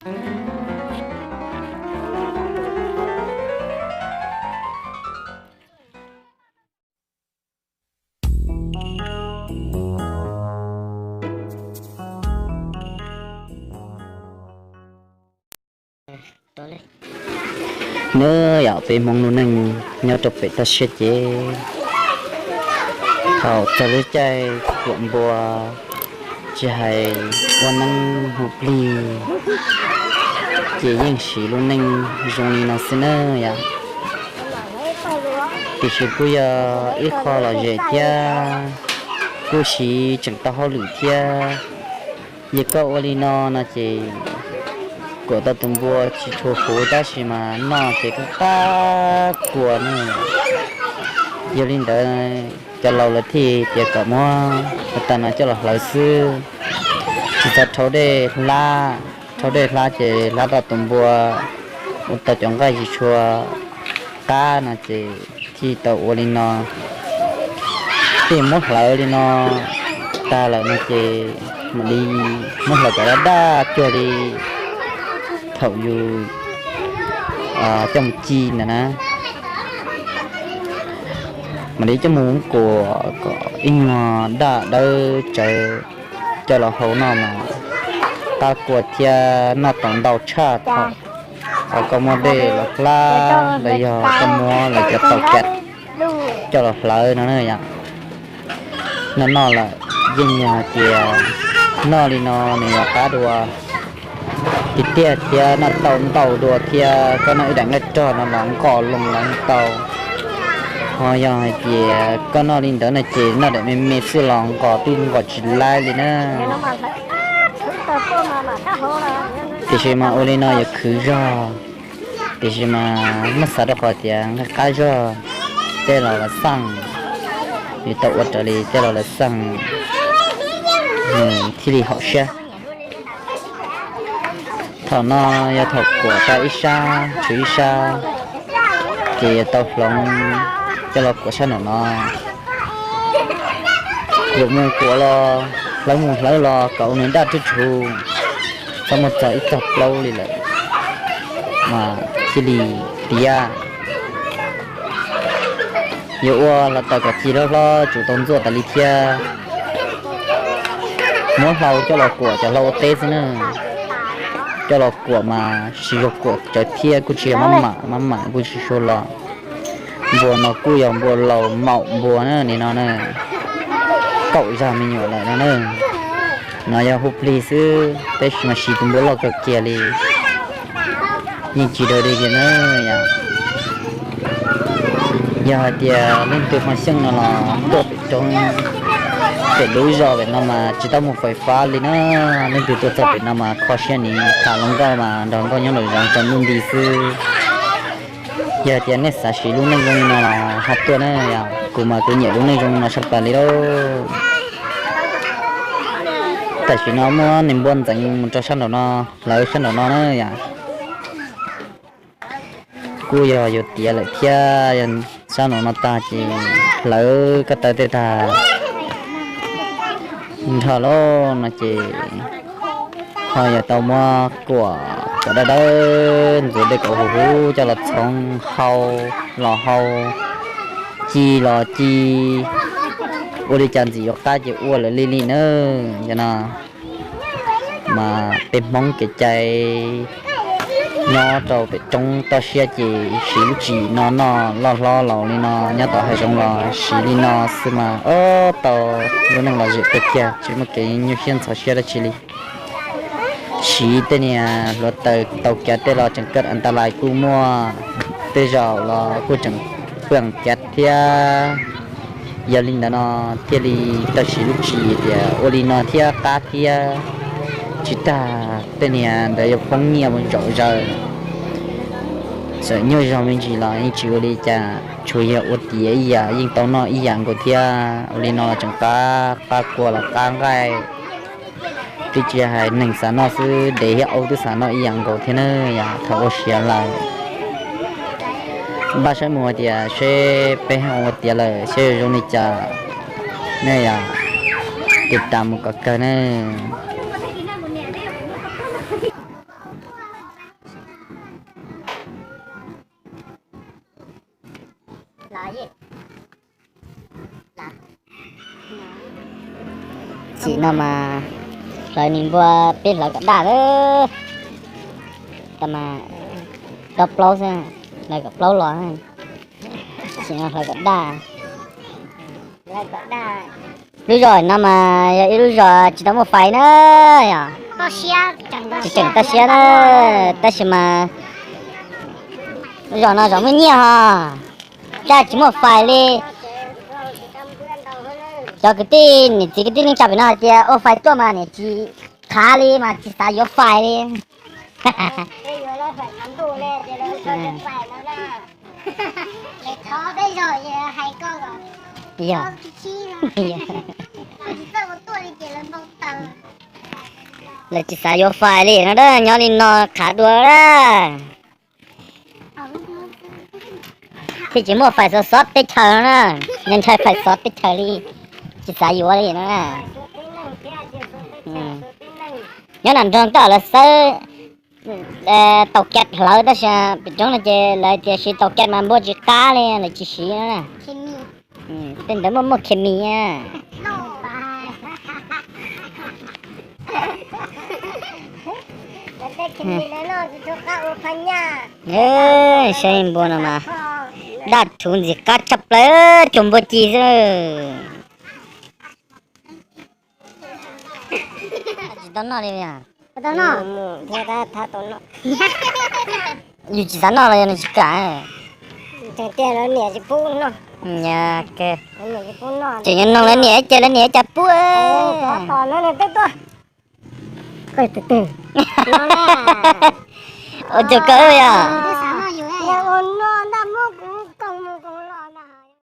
Nws yog peb Hmoob lub neej nyob rau pem toj siab ces thaum txog lub caij kuam npua, tsis hais ua neeb hu plig, ces yeej siv lub neej zoo li no xwb na yom. Tiam sis kuj yog ib qho lom zem thiab kuj siv tseem tau hauj lwm thiab. Yog koj ua li no no ces kuam tau tus npua tsis tshua huv tab sis mas noj ces kuj qab kua na. Yog li ntawd cov laus lawv thiaj tias kom muab tas no coj los hlawv xwb, tsis txhob rhaub dej hlab. Rhaub dej hlab ces hlab tau tus npua ua tau cov nqaij tsis tshua qab no ces thiaj tau ua li no. Thiaj muab hlawv li no tag lawm no ces mam li muab hlawv kom daj daj cuag li thaum yus coj mus ci ntawd na. Mam li coj mus kuam kom ib nyuag daj dawb tsawv coj los hau noj mas qab kua thiab noj tau ntau tshaj thaum koj muab dej los hlab los yog koj muab lawv cov tau kav coj los hlawv no na yom. Noj noj lawm yeej yog hais tias noj li no nws yuav qab dua tiag tiag thiab noj tau ntau dua thiab koj noj ib daim nqaij rog no los nqos loo los tau. Ho yog hais tias koj noj li ntawd no ces noj daim me me xwb los nqos twb nqos tsis laib li na. Tiam sis mas ua li no yuav khwv zog, tiam sis mas muab xav rau qhov tias nqaij qab zog tej los lawv xaj, yus tau ua raws li tej los lawv xaj thiaj li haum siab. Thaum no yog thaum kuam tau ib sab tshuav ib sab, ces yuav tau hloov coj los kuam sab nraum no. Kuam mus kuam los, hlawv mus hlawv los kom ua nws daj rwj tshug, txhob muab txog ib txog plaub li lawm mas thiaj li tiav. Yuav ua hluav taws kom ci hlob hlob tsum tau ntxuaj tas li thiab. Muab hlau coj los kuam cov hlau ua teb xwb na. Coj los kuam mas tsis yog kuam tsawv thiab kuj tsis yog mab mam, mab mam kuj tsis suav los. Npua no kuj yog npua laus maum npua na, nim no na kaum zag me nyuam lawm no na. No yog hu plig xwb tab sis mas siv tus npua loj kawg kiag li. Yeej tsis daws li tiag na yom. Yog hais tias leej twg ho xyeej no los tuaj pem roob, pem lub zos pem no mas tsis tau muaj fais fab li na. Leej twg tuaj txog pem no mas kho siab nis tham hluas nkauj mas nrog nkauj nyob nraum zoov tsaus ntuj nti xwb. Yog hais tias nej xav siv lub neej zoo li no los ho tuaj na yom, kuv mas kuv nyiam lub neej zoo no sab plaws li lauj. Tam sim no muab niag npua ntxeev mus rau sab nraum no, hlawv sab nraum no na yom. Kuj yog yuav tiav lawm thiab, yog sab nraum no tag ces hlawv ko taw tej tag nrho lauj no ces ho yuav tau muab kuam kom dawb dawb ntxuav dej kom huv huv coj los txhoov hau, los hau, ci los ci, ua li cas ntxim yuav qab ces ua lawm li li na. Cov no mas peb Hmoob kev cai nyob rau pem roob toj siab ces siv lub tswv yim no noj loj hlob laus li no, nyob tom hav zoov los siv li no xwb mas ob tau lub neej lom zem kawg kiag tsis muaj kev nyuaj siab ntxhov siab dab tsi li. Siv tej niag hluav taws tau kav tej los tseem kaj an ta lais kuj muaj, tej zaum los kuj tseem pw kav thiab. Yog li ntawd no thiaj li tau siv lub tswv yim tias ua li no thiab qab thiab. Tsis tag tej niag ntawd yuav poob nyiaj mus zaum zaws, txawm nyuaj zog me ntsis los yeej tsis ua li cas, tsuas yog ua tiav ib yam yeej tau noj ib yam nkaus thiab. Ua li no los tseem qab qab kua los qab nqaij. Twb tsis hais neeg xav noj xwb, dev thiab aub twb xav noj ib yam nkaus thiab na yom. Thaum ua siav lawm, npaj saib mus hais tias seb peb ua tiav lawm seb zoo li cas ne yom. Tiv tas mus kom kawg na. Tsim no mas hlawv nws npua, peb hlawv kom daj lawm. Tau mas rau plaub xwb, hlawv kom plaub los. Tsim no hlawv kom daj. Lub zos no mas yog ib lub zos tsis tau muaj fais na, yog tsis tseem toj siab na, tab sis mas zos no zos muaj nyiaj ho, tab tsis muaj fais li. Cov kwv tij niam txiv kwv tij neej tsa pem no hais tias ua fais tuaj mas niam tsis qhav li mas tsis xav yuav fais li. Yog, lawv tsis xav yuav fais li no a, nyob li no qhav dua a. Thiab tsis muaj fais xov xov teb chaws no na, nyob ntshai fais xov teb chaws li, tsis xav yuav li no na. Nyob nram nroog tej lawv xawb tau kab hlawv tab sis pem roob no ces lawv tias siv tau kab mas npua tsis qab li, lawv tsis siv no na. Tej ntawd muaj muaj khes mis. Saib npua no mas daj thuv ntxim qab tshaj plaws, cuag npua ci xwb. Tsis tau noj li. Yus tsis xav noj los yog nws tsis kam. Tseem yog noog lawv niam ces lawv niam cas pub. Ua cog kawg yog.